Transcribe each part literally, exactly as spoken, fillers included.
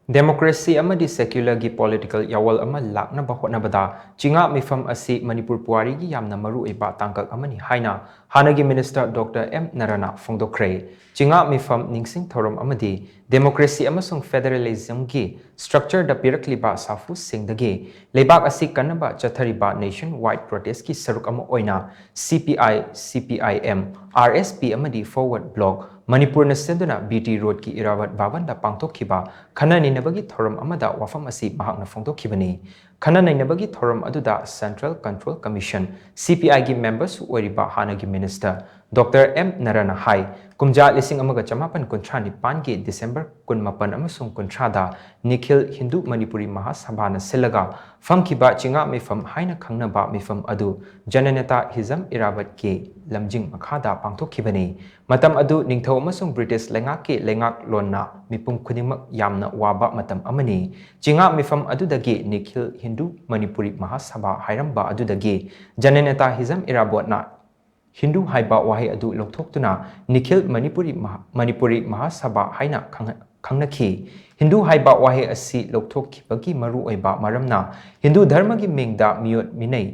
Democracy ꯑꯃꯗꯤ secularꯒꯤ political ꯌꯥꯋꯜ ꯑꯃ ꯂꯥꯛꯅꯕ ꯍꯣꯠꯅꯕꯗ ꯆꯤꯉꯥꯛ ꯃꯤꯐꯝ ꯑꯁꯤ ꯃꯅꯤꯄꯨꯔ ꯄꯨꯋꯥꯔꯤꯒꯤ ꯌꯥꯝꯅ ꯃꯔꯨꯑꯣꯏꯕ ꯇꯥꯡꯀꯛ ꯑꯃꯅꯤ ꯍꯥꯏꯅ ꯍꯥꯟꯅꯒꯤ Minister Doctor ꯑꯦꯝ ꯅꯔꯥꯅ ꯐꯣꯡꯗꯣꯛꯈ꯭ꯔꯦ꯫ ꯆꯤꯉꯥꯛ ꯃꯤꯐꯝ ꯅꯤꯡꯁꯤꯡ ꯊꯧꯔꯝ ꯑꯃꯗꯤ democracy ꯑꯃꯁꯨꯡ federalismꯒꯤ structureꯗ ꯄꯤꯔꯛꯂꯤꯕ ꯁꯥꯐꯨꯁꯤꯡꯗꯒꯤ ꯂꯩꯕꯥꯛ ꯑꯁꯤ ꯀꯟꯅꯕ ꯆꯠꯊꯔꯤꯕ nationwide protestꯀꯤ ꯁꯔꯨꯛ ꯑꯃ ꯑꯣꯏꯅ C P I, C P I M, R S P ꯑꯃꯗꯤ Forward Bloc ꯃꯅꯤꯄꯨꯔꯅ ꯁꯤꯟꯗꯨꯅ B T Roadꯀꯤ ꯏꯔꯥꯕꯠ ꯚꯕꯟꯗ ꯄꯥꯡꯊꯣꯛꯈꯤꯕ ꯈꯟꯅ ꯅꯩꯅꯕꯒꯤ ꯊꯧꯔꯝ ꯑꯃꯗ ꯋꯥꯐꯝ ꯑꯁꯤ ꯃꯍꯥꯛꯅ ꯐꯣꯡꯗꯣꯛꯈꯤꯕꯅꯤ꯫ ꯈꯟꯅ ꯅꯩꯅꯕꯒꯤ ꯊꯧꯔꯝ ꯑꯗꯨꯗ Central Control Commission, C P Iꯒꯤ memberꯁꯨ ꯑꯣꯏꯔꯤꯕ ꯍꯥꯟꯅꯒꯤ Minister Doctor ꯑꯦꯝ ꯅꯔꯥꯅ ꯍꯥꯏ, ꯀꯨꯝꯖꯥ ꯂꯤꯁꯤꯡ ꯑꯃꯒ ꯆꯃꯥꯄꯟ ꯀꯨꯟꯊ꯭ꯔꯥ ꯅꯤꯄꯥꯟꯒꯤ December ꯀꯨꯟꯃꯥꯄꯟ ꯑꯃꯁꯨꯡ ꯀꯨꯟꯊ꯭ꯔꯥꯗ ꯅꯤꯈꯤꯜ ꯍꯤꯟꯗꯨ ꯃꯅꯤꯄꯨꯔꯤ ꯃꯍꯥꯁꯚꯥꯅ ꯁꯤꯜꯂꯒ ꯐꯝꯈꯤꯕ ꯆꯤꯉꯥꯛ ꯃꯤꯐꯝ ꯍꯥꯏꯅ ꯈꯪꯅꯕ ꯃꯤꯐꯝ ꯑꯗꯨ ꯖꯅꯅꯦꯇꯥ ꯍꯤꯖꯝ ꯏꯔꯥꯕꯠꯀꯤ ꯂꯝꯖꯤꯡ ꯃꯈꯥꯗ ꯄꯥꯡꯊꯣꯛꯈꯤꯕꯅꯤ꯫ ꯃꯇꯝ ꯑꯗꯨ ꯅꯤꯡꯊꯧ ꯑꯃꯁꯨꯡ British ꯂꯩꯉꯥꯛꯀꯤ ꯂꯩꯉꯥꯛꯂꯣꯟꯅ ꯃꯤꯄꯨꯝ ꯈꯨꯗꯤꯡꯃꯛ ꯌꯥꯝꯅ ꯋꯥꯕ ꯃꯇꯝ ꯑꯃꯅꯤ꯫ ꯆꯤꯉꯥꯛ ꯃꯤꯐꯝ ꯑꯗꯨꯗꯒꯤ ꯅꯤꯈꯤꯜ ꯍꯤꯟꯗꯨ ꯃꯅꯤꯄꯨꯔꯤ ꯃꯍꯥꯁꯚꯥ ꯍꯥꯏꯔꯝꯕ ꯑꯗꯨꯗꯒꯤ ꯖꯅꯅꯦꯇꯥ ꯍꯤꯖꯝ ꯏꯔꯥꯕꯣꯠꯅ ꯍꯤꯟꯗꯨ ꯍꯥꯏꯕ ꯋꯥꯍꯩ ꯑꯗꯨ ꯂꯧꯊꯣꯛꯇꯨꯅ ꯅꯤꯈꯤꯜ ꯃꯅꯤꯄꯨꯔꯤ ꯃꯍꯥ-, ꯃꯅꯤꯄꯨꯔꯤ ꯃꯍꯥꯁꯚꯥ ꯍꯥꯏꯅ ꯈꯪ-, ꯈꯪꯅꯈꯤ꯫ ꯍꯤꯟꯗꯨ ꯍꯥꯏꯕ ꯋꯥꯍꯩ ꯑꯁꯤ ꯂꯧꯊꯣꯛꯈꯤꯕꯒꯤ ꯃꯔꯨꯑꯣꯏꯕ ꯃꯔꯝꯅ ꯍꯤꯟꯗꯨ ꯙꯔꯃꯒꯤ ꯃꯤꯡꯗ ꯃꯤꯑꯣꯠ ꯃꯤꯅꯩ,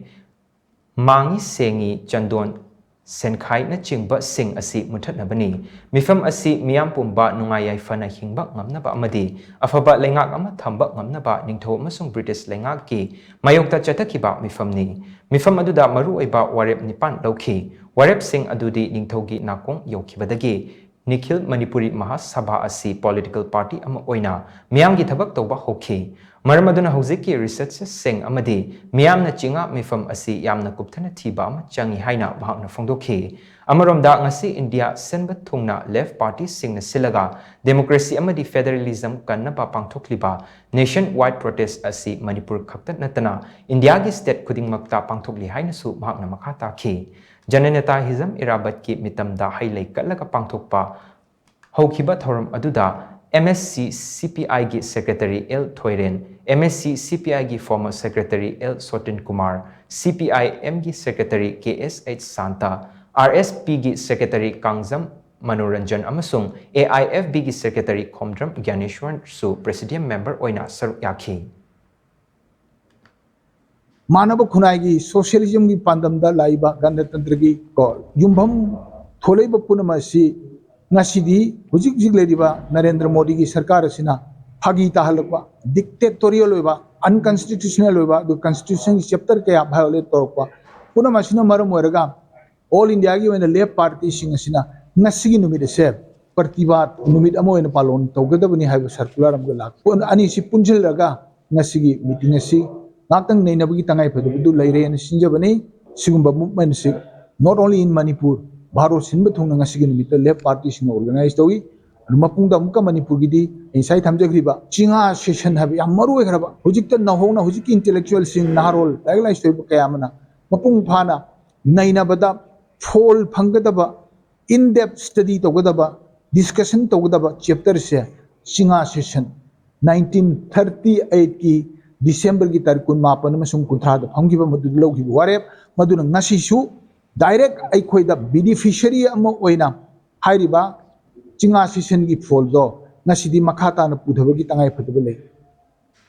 ꯃꯥꯡꯉꯤ ꯁꯦꯡꯉꯤ ꯆꯟꯗꯣꯟ ꯁꯦꯟꯈꯥꯏꯅꯆꯤꯡꯕꯁꯤꯡ ꯑꯁꯤ ꯃꯨꯠꯊꯠꯅꯕꯅꯤ꯫ ꯃꯤꯐꯝ ꯑꯁꯤ ꯃꯤꯌꯥꯝ ꯄꯨꯝꯕ ꯅꯨꯡꯉꯥꯏ ꯌꯥꯏꯐꯅ ꯍꯤꯡꯕ ꯉꯝꯅꯕ ꯑꯃꯗꯤ ꯑꯐꯕ ꯂꯩꯉꯥꯛ ꯑꯃ ꯊꯝꯕ ꯉꯝꯅꯕ ꯅꯤꯡꯊꯧ ꯑꯃꯁꯨꯡ British ꯂꯩꯉꯥꯛꯀꯤ ꯃꯥꯌꯣꯛꯇ ꯆꯠꯊꯈꯤꯕ ꯃꯤꯐꯝꯅꯤ꯫ ꯃꯤꯐꯝ ꯑꯗꯨꯗ ꯃꯔꯨꯑꯣꯏꯕ ꯋꯥꯔꯦꯞ ꯅꯤꯄꯥꯟ ꯂꯧꯈꯤ꯫ ꯋꯥꯔꯦꯞꯁꯤꯡ ꯑꯗꯨꯗꯤ ꯅꯤꯡꯊꯧꯒꯤ ꯅꯥꯀꯣꯡ ꯌꯧꯈꯤꯕꯗꯒꯤ ꯅꯤꯈꯤꯜ ꯃꯅꯤꯄꯨꯔꯤ ꯃꯍꯥꯁꯚꯥ ꯑꯁꯤ political party ꯑꯃ ꯑꯣꯏꯅ ꯃꯤꯌꯥꯝꯒꯤ ꯊꯕꯛ ꯇꯧꯕ ꯍꯧꯈꯤ꯫ ꯃꯔꯝ ꯑꯗꯨꯅ ꯍꯧꯖꯤꯛꯀꯤ researchꯁꯤꯡ ꯑꯃꯗꯤ ꯃꯤꯌꯥꯝꯅ ꯆꯤꯉꯥꯛ ꯃꯤꯐꯝ ꯑꯁꯤ ꯌꯥꯝꯅ ꯀꯨꯞꯊꯅ ꯊꯤꯕ ꯑꯃ ꯆꯪꯏ ꯍꯥꯏꯅ ꯃꯍꯥꯛꯅ ꯐꯣꯡꯗꯣꯛꯈꯤ꯫ ꯑꯃꯔꯣꯝꯗ, ꯉꯁꯤ ꯏꯟꯗꯤꯌꯥ ꯁꯤꯟꯕ ꯊꯨꯡꯅ left partyꯁꯤꯡꯅ ꯁꯤꯜꯂꯒ democracy ꯑꯃꯗꯤ federalism ꯀꯟꯅꯕ ꯄꯥꯡꯊꯣꯛꯂꯤꯕ nationwide protest ꯑꯁꯤ ꯃꯅꯤꯄꯨꯔ ꯈꯛꯇ ꯅꯠꯇꯅ ꯏꯟꯗꯤꯌꯥꯒꯤ state ꯈꯨꯗꯤꯡꯃꯛꯇ ꯄꯥꯡꯊꯣꯛꯂꯤ ꯍꯥꯏꯅꯁꯨ ꯃꯍꯥꯛꯅ ꯃꯈꯥ ꯇꯥꯈꯤ꯫ ꯖꯅꯅꯦꯇꯥ ꯍꯤꯖꯝ ꯏꯔꯥꯕꯠꯀꯤ ꯃꯤꯇꯝꯗ ꯍꯩ ꯂꯩ ꯀꯠꯂꯒ ꯄꯥꯡꯊꯣꯛꯄ ꯍꯧꯈꯤꯕ ꯊꯧꯔꯝ ꯑꯗꯨꯗ M S C C P Iꯒꯤ Secretary L Thoiren, M S C C P Iꯒꯤ former Secretary L Sotin Kumar, C P I Mꯒꯤ Secretary K S H Santa, R S Pꯒꯤ Secretary ꯀꯥꯡꯖꯝ ꯃꯅꯣꯔꯟꯖꯟ ꯑꯃꯁꯨꯡ ꯑꯦ ꯑꯥꯏ ꯑꯦꯐ ꯕꯤꯒꯤ ꯁꯦꯀ꯭ꯔꯦꯇꯔꯤ ꯈꯣꯝꯗ꯭ꯔꯝ ꯒ꯭ꯌꯥꯅꯦꯁ꯭ꯋꯔꯟꯁꯨ ꯄ꯭ꯔꯦꯁꯤꯗꯦꯟ ꯃꯦꯝꯕꯔ ꯑꯣꯏꯅ ꯁꯔꯨꯛ ꯌꯥꯈꯤ꯫ ꯃꯥꯟꯅꯕ ꯈꯨꯟꯅꯥꯏꯒꯤ ꯁꯣꯁꯤꯌꯦꯂꯤꯖꯝꯒꯤ ꯄꯥꯟꯗꯝꯗ ꯂꯥꯛꯏꯕ ꯒꯅꯇꯟꯇ꯭ꯔꯒꯤ ꯀꯣ ꯌꯨꯝꯐꯝ ꯊꯣꯛꯂꯛꯏꯕ ꯄꯨꯝꯅꯃꯛ ꯑꯁꯤ ꯉꯁꯤꯗꯤ ꯍꯧꯖꯤꯛ ꯍꯧꯖꯤꯛ ꯂꯩꯔꯤꯕ ꯅꯔꯦꯟꯗ꯭ꯔ ꯃꯣꯗꯤꯒꯤ ꯁꯔꯀꯥꯔ ꯑꯁꯤꯅ ꯐꯥꯒꯤ ꯇꯥꯍꯜꯂꯛꯄ, ꯗꯤꯛꯇꯦꯇꯣꯔꯤꯌꯦꯜ ꯑꯣꯏꯕ, ꯑꯟꯀꯟꯁꯇꯤꯇ꯭ꯌꯨꯁꯅꯦꯜ ꯑꯣꯏꯕ, ꯑꯗꯨꯒ ꯀꯟꯁꯇꯤꯇ꯭ꯌꯨꯁꯟꯒꯤ ꯆꯦꯞꯇꯔ ꯀꯌꯥ ꯚꯥꯏꯑꯣꯂꯦꯠ ꯇꯧꯔꯛꯄ ꯄꯨꯝꯅꯃꯛ ꯑꯁꯤꯅ ꯃꯔꯝ ꯑꯣꯏꯔꯒ ꯑꯣꯜ ꯏꯟꯗꯤꯌꯥꯒꯤ ꯑꯣꯏꯅ ꯂꯦꯐ ꯄꯥꯔꯇꯤꯁꯤꯡ ꯑꯁꯤꯅ ꯉꯁꯤꯒꯤ ꯅꯨꯃꯤꯠ ꯑꯁꯦ ꯄ꯭ꯔꯇꯤꯕꯥꯗ ꯅꯨꯃꯤꯠ ꯑꯃ ꯑꯣꯏꯅ ꯄꯥꯂꯣꯟ ꯇꯧꯒꯗꯕꯅꯤ ꯍꯥꯏꯕ ꯁꯔꯀꯨꯂꯔ ꯑꯃꯒ ꯂꯥꯛꯄ ꯑꯅꯤꯁꯤ ꯄꯨꯟꯁꯤꯜꯂꯒ ꯉꯁꯤꯒꯤ ꯃꯤꯇꯤꯡ ꯑꯁꯤ ꯉꯥꯛꯇꯪ ꯅꯩꯅꯕꯒꯤ ꯇꯉꯥꯏ ꯐꯗꯕꯗꯨ ꯂꯩꯔꯦꯅ ꯁꯤꯟꯖꯕꯅꯤ꯫ ꯁꯤꯒꯨꯝꯕ ꯃꯨꯚꯃꯦꯟꯁꯤ not only in Manipur, Bharat ꯁꯤꯟꯕ ꯊꯨꯡꯅ ꯉꯁꯤꯒꯤ ꯅꯨꯃꯤꯠꯇ ꯂꯦꯐ ꯄꯥꯔꯇꯤꯁꯤꯡꯅ ꯑꯣꯔꯒꯅꯥꯏꯖ ꯇꯧꯏ꯫ ꯑꯗꯨ ꯃꯄꯨꯡꯗ ꯑꯃꯨꯛꯀ ꯃꯅꯤꯄꯨꯔꯒꯤꯗꯤ ꯑꯩ ꯉꯁꯥꯏ ꯊꯝꯖꯈ꯭ꯔꯤꯕ ꯆꯤꯉꯥ ꯁꯦꯁꯟ ꯍꯥꯏꯕ ꯌꯥꯝ ꯃꯔꯨ ꯑꯣꯏꯈ꯭ꯔꯕ, ꯍꯧꯖꯤꯛꯇ ꯅꯧꯍꯧꯅ ꯍꯧꯖꯤꯛꯀꯤ ꯏꯟꯇꯦꯂꯦꯛꯆꯨꯋꯦꯜꯁꯤꯡ, ꯅꯍꯥꯔꯣꯜ, ꯂꯥꯏꯔꯤꯛ ꯂꯥꯏꯁꯨ ꯍꯩꯕ ꯀꯌꯥ ꯑꯃꯅ ꯃꯄꯨꯡ ꯐꯥꯅ ꯅꯩꯅꯕꯗ ꯐꯣꯜ ꯐꯪꯒꯗꯕ, in depth study ꯇꯧꯒꯗꯕ, ꯗꯤꯁꯀꯁꯟ ꯇꯧꯒꯗꯕ ꯆꯦꯞꯇꯔꯁꯦ ꯆꯤꯉꯥ ꯁꯦꯁꯟ, ꯅꯥꯏꯟꯇꯤꯟ ꯊꯥꯔꯇꯤ ꯑꯩꯠꯀꯤ ꯗꯤꯁꯦꯝꯕꯔꯒꯤ ꯇꯥꯔꯤꯛ ꯀꯨꯟꯃꯥꯄꯟ ꯑꯃꯁꯨꯡ ꯀꯨꯟꯊ꯭ꯔꯥꯗ ꯐꯝꯈꯤꯕ ꯃꯗꯨꯗ ꯂꯧꯈꯤꯕ ꯋꯥꯔꯦꯞ ꯃꯗꯨꯅ ꯉꯁꯤꯁꯨ ꯗꯥꯏꯔꯦꯛ ꯑꯩꯈꯣꯏꯗ ꯕꯤꯅꯤꯐꯤꯁꯔꯤ ꯑꯃ ꯑꯣꯏꯅ ꯍꯥꯏꯔꯤꯕ ꯆꯤꯉꯥ ꯁꯦꯁꯟꯒꯤ ꯐꯣꯜꯗꯣ ꯉꯁꯤꯗꯤ ꯃꯈꯥ ꯇꯥꯅ ꯄꯨꯊꯕꯒꯤ ꯇꯉꯥꯏ ꯐꯗꯕ ꯂꯩ꯫